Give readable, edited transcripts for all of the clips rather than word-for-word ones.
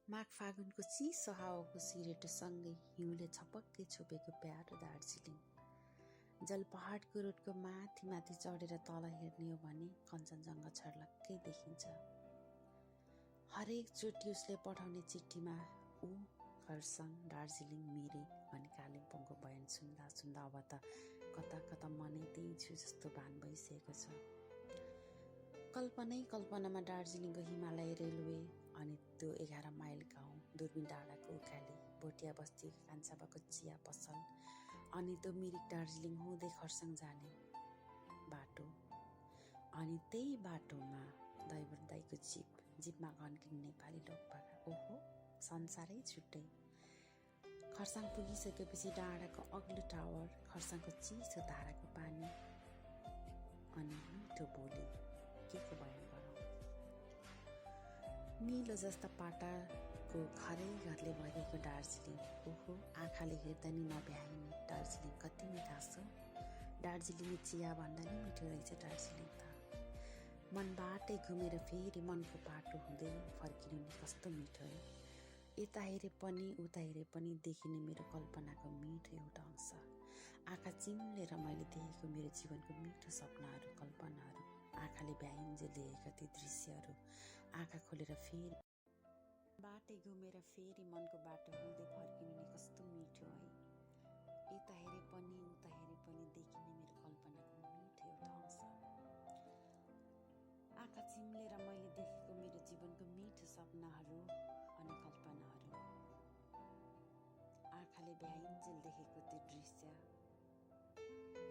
माघ फागुनको चिसो हावाको सिरेटोसँगै हिउँले छपक्कै छोपेको प्यारो दार्जिलिङ। जल पहाडको रोडको माथि माथि चढेर तल हेर्ने हो भने कञ्चनजङ्घा छर्लक्कै देखिन्छ। हरेक चोटि उसले पठाउने चिठीमा ऊ खरसाङ, दार्जिलिङ, मिरे अनि कालिम्पोङको बयान सुन्दा सुन्दा अब त कता कता मनै त्यही छु जस्तो भान भइसकेको छ। कल्पनामा दार्जिलिङको हिमालय रेलवे अनि त्यो 11 माइल गाउँ, दुर्बिन डाँडाको उकाली, भोटिया बस्तीको कान्छाबाको चिया पसल अनि त्यो मिरिक दार्जिलिङ हुँदै खरसाङ जाने बाटो। अनि त्यही बाटोमा दैवर दाईको जिपमा घन्किने नेपाली लोकपाका। ओहो, संसारै छुट्टै। खरसाङ पुगिसकेपछि डाँडाको अग्लो टावर, खरसाङको चिसो धाराको पानी अनि मिठो बोली, के को बयान गरौँ। निलो जस्ता पाटाको घरै घरले भरिएको दार्जिलिङ। ओहो, आँखाले हेर्दा नि नभ्याइने दार्जिलिङ कति मिठा छ। दार्जिलिङी चिया भन्दा नि मिठो रहेछ दार्जिलिङ त। मनबाटै घुमेर फेरि मनको पाटो हुँदै फर्किनु नि कस्तो मिठो है। यता हेरे पनि उता हेरे पनि देखिने मेरो कल्पनाको मिठो एउटा अंश। आँखा चिम्लेर मैले देखेको मेरो जीवनको मिठो सपनाहरू, कल्पनाहरू, आँखाले भ्याइन्जेल देखेका ती दृश्यहरू आँखा खोलेर फेरि बाटै घुमेर फेरि मनको बाटो हुँदै फर्किनु नि कस्तो मिठो है। यता हेरे पनि उता हेरे पनि देखिने मेरो कल्पनाको मिठो एउटा अंश। आँखा चिम्लेर मैले देखेको मेरो जीवनको मिठो सपनाहरू अनि कल्पनाहरू, आँखाले भ्याइन्जेल देखेको त्यो दृश्य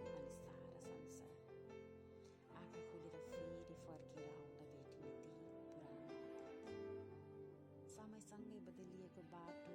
अनि सारा संसार आँखा खोलेर फेरि फर्केर आउँदा भेटिने ती पुरानो समयसँगै बदलिएको बाटो